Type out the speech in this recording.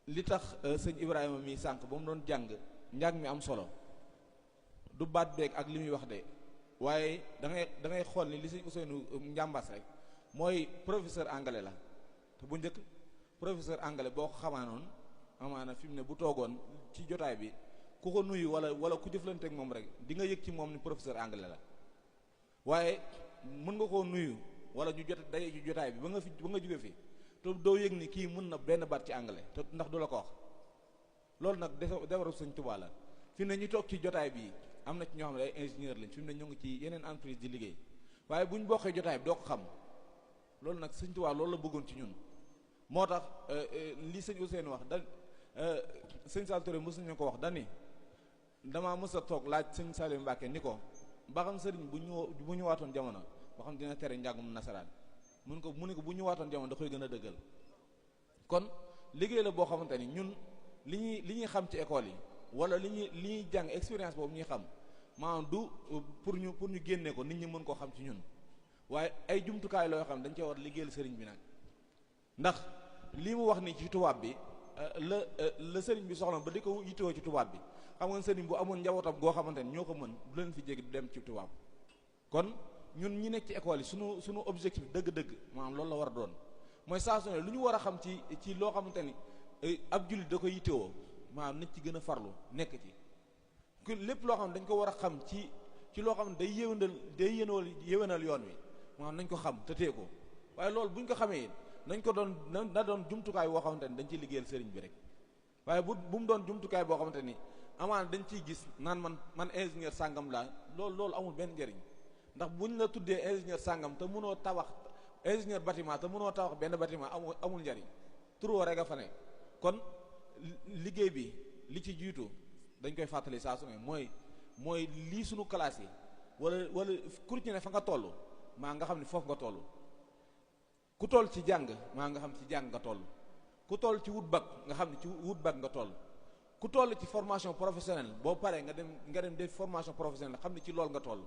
li tax sëñ Ibrahima mi sànq ba mu doon jàng njàng mi am solo du baat beeg ak li muy wax de waaye da ngay xool ni li sëñ Ousseynou njàmbaas rek mooy professeur anglais la te bu njëkk professeur anglais boo ko xamaanoon amaana fi mu ne bu toogoon ci jotaay bi ku ko nuyu wala ku jëflante ak moom rek di nga yëg ci moom ni professeur anglais la waaye mën nga koo nuyu wala ñu jot daje ci jotaay bi ba nga jóge fi te doo yëg ni kii mën na benn baat ci anglais te ndax du la ko wax loolu nag defaru sëñ Tuubaa la fi mu ne ñu toog ci jotaay bi am na ci ñoo xam ne ay ingénieur lañ fi mu ne ñu ngi ci yeneen entreprise di liggéey waaye bu ñu bokkee jotaay bi doo ko xam loolu nag sëñ Tuubaa loolu la bëggoon ci ñun moo tax li sëñ Ousseynou wax sëñ Sall Touré mos nañu ko wax dani damaa mës a toog laaj sëñ Saliou Mbacke ni ko ba xam sëriñ bu ñëwaatoon jamono ba xam dina tere njàngum nasaraan mu ne ko bu ñëwaatoon jamono da koy gën a dëggal kon liggéey la boo xamante ni ñun li ñuy xam ci école yi wala li ñuy jàng expérience boobu ñuy xam maanaam du pour ñu génne ko nit ñi mën koo xam ci ñun waaye ay jumtukaay loo xam dañ cee war liggéeyal sëriñ bi nag ndax lii mu wax ni ci tubaab bi la sëriñ bi soxla ba di ko yittewoo ci tubaab bi xam nga sëriñ bu amoon njabootam goo xamante ni ñoo ko mën du leen fi jéggi du dem ci tubaab kon ñun ñi nekk ci école yi sunu objectif dëgg-dëgg maanaam loolu la war a doon mooy saa su ne lu ñu war a xam ci loo xamante ni ab jullit da ko yittewoo maanaam nit ci gën a farlu nekk ci lépp loo xam ne dañ ko war a xam ci loo xam ne day yéwénal yoon wi maanaam nañ ko xam te tee ko waaye loolu buñ ko xamee nañ ko doon na doon jumtukaay boo xamante ni dañ ciy liggéeyal sëriñ bi rek waaye bu mu doon jumtukaay boo xamante ni amaana dañ ciy gis naan man ingénieur sàngam laa loolu amul benn njëriñ ndax buñ la tuddee ingénieur sàngam te mënoo tabax ingénieur bâtiment te mënoo tabax benn bâtiment amul njëriñ turoo rek a fa ne kon liggéey bi li ci jiitu dañ koy fàttali saa su ne mooy lii sunu classe yi wala kur ci ne fa nga toll maa nga xam ne foofu nga toll ku toll ci jàng maa nga xam ci jàng nga toll ku toll ci wut bac nga xam ne ci wut bac nga toll ku toll ci formation professionnelle boo paree nga dem def formation professionnelle xam ne ci lool nga toll